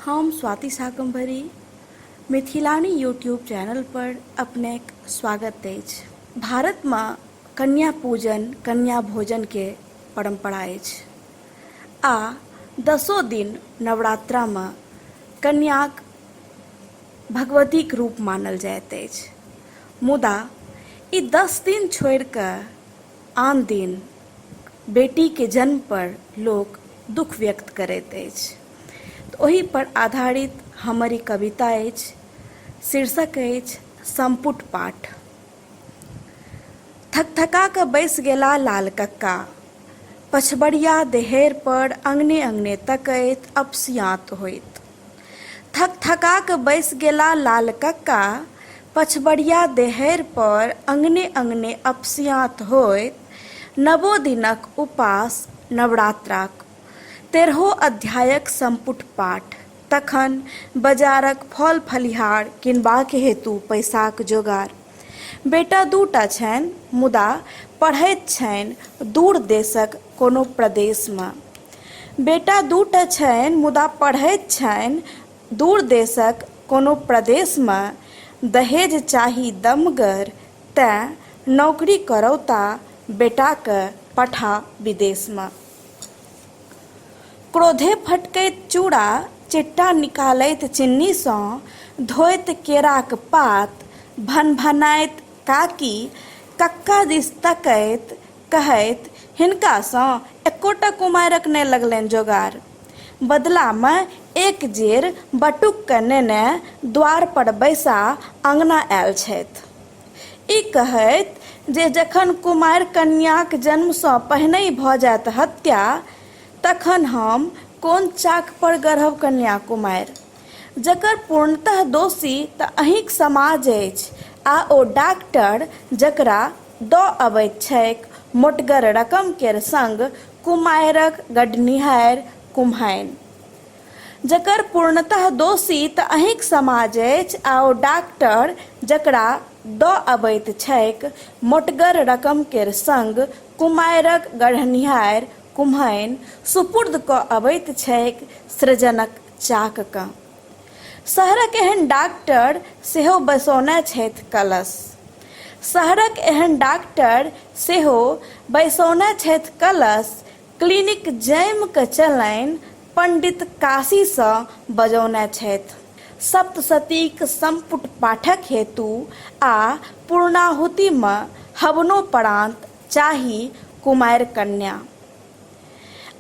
हम स्वाति शाकम्भरी मिथिलानी YouTube channel पर अपनेक स्वागत अछि। भारतमे कन्या पूजन कन्या भोजनके परम्परा अछि आ दसो दिन नवरात्रामे कन्याक भगवतीक रूप मानल जाइत अछि। मुदा ई 10 दिन छोड़िकऽ आन दिन बेटीके जन्मपर लोक दुःख व्यक्त करैत अछि। तऽ ओहिपर आधारित हमर ई कविता अछि। शीर्षक अछि सम्पुट पाठ। थकथका कऽ बैसि गेला लाल कक्का। पछबरिया देहरिपर अङने-अङने तकैत अपसियाँत होइत। थकथका कऽ बैसि गेला लाल कक्का। पछबरिया देहरिपर अङने-अङने अपसियाँत होइत नवो दिनक उपास नवरात्राक तेरहो अध्यायक सम्पुट पाठ। तखन बजारक फल-फलिहार किनबाक हेतु पैसाक जोगार। बेटा दूटा छनि, मुदा पढ़ैत छनि दूर देशक कोनो प्रदेशमे। बेटा दूटा छनि, मुदा पढ़ैत छनि दूर देशक कोनो प्रदेशमे। दहेज चाही दमगर, तेँ नौकरी करौता बेटाकेँ पठा विदेशमे। क्रोधे फटकैत चूड़ा, चिट्टा निकालैत चिन्नीसँ धोइत केराक पात, भनभनाइत काकी कक्का दिस तकैत कहैत हिनकासँ एक्कोटा कुमारिक नहि लगलनि जोगार। बदलामे एक जेर बटुककेँ नेने द्वारपर बैसा अङना आयल छथि। ई कहैत जे जखन कुमारि कन्याक जन्मसँ पहिनहि भऽ जायत हत्या, तखन हम कोन चाकपर गढ़ब कन्या कुमारि? जकर पूर्णतः दोषी तँ अहींक समाज अछि आ ओ डाक्टर जकरा दऽ अबैत छैक मोटगर रकम केर संग कुमारिक गढ़निहारि कुम्हैन। जकर पूर्णतः दोषी तँ अहींक समाज अछि आ ओ डाक्टर जकरा दऽ अबैत छैक मोटगर रकम केर संग कुमारिक गढ़निहारि कुम्हैन सुपुर्द कऽ अबैत छैक सृजनक चाककेँ। शहरक एहन डाक्टर सेहो बैसौने छथि कलश। शहरक एहन डाक्टर सेहो बैसौने छथि कलश क्लिनिक जमि कऽ चलनि पंडित काशीसँ बजौने छथि। सप्तशतीक सम्पुट पाठक हेतु आ पूर्णाहुतिमे हवनोपरान्त चाही कुमारि कन्या।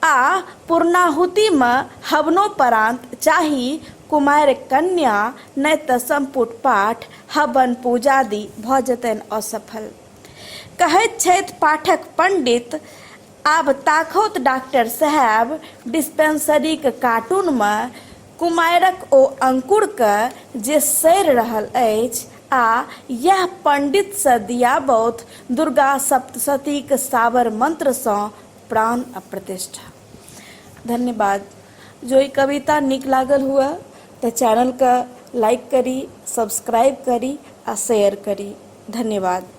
आ पूर्णाहुतिमे हवनोपरान्त चाही कुमारि कन्या नहि तँ सम्पुट पाठ, हवन, पूजादि भऽ जेतनि असफल। कहैत छथि पाठक पंडित, आब ताकौत डाक्टर साहेब डिस्पेंसरीक कार्टूनमे कुमारिक ओ अंकुरकेँ जे सड़ि रहल अछि आ यैह पंडितसँ दियाबौथ दुर्गा सप्तशतीक सावर मंत्रसँ प्राण आ प्रतिष्ठा। धन्यवाद। जँ ई कविता नीक लागल हुअए तऽ चैनलकेँ लाइक करी, सब्सक्राइब करी आ शेयर करी। धन्यवाद।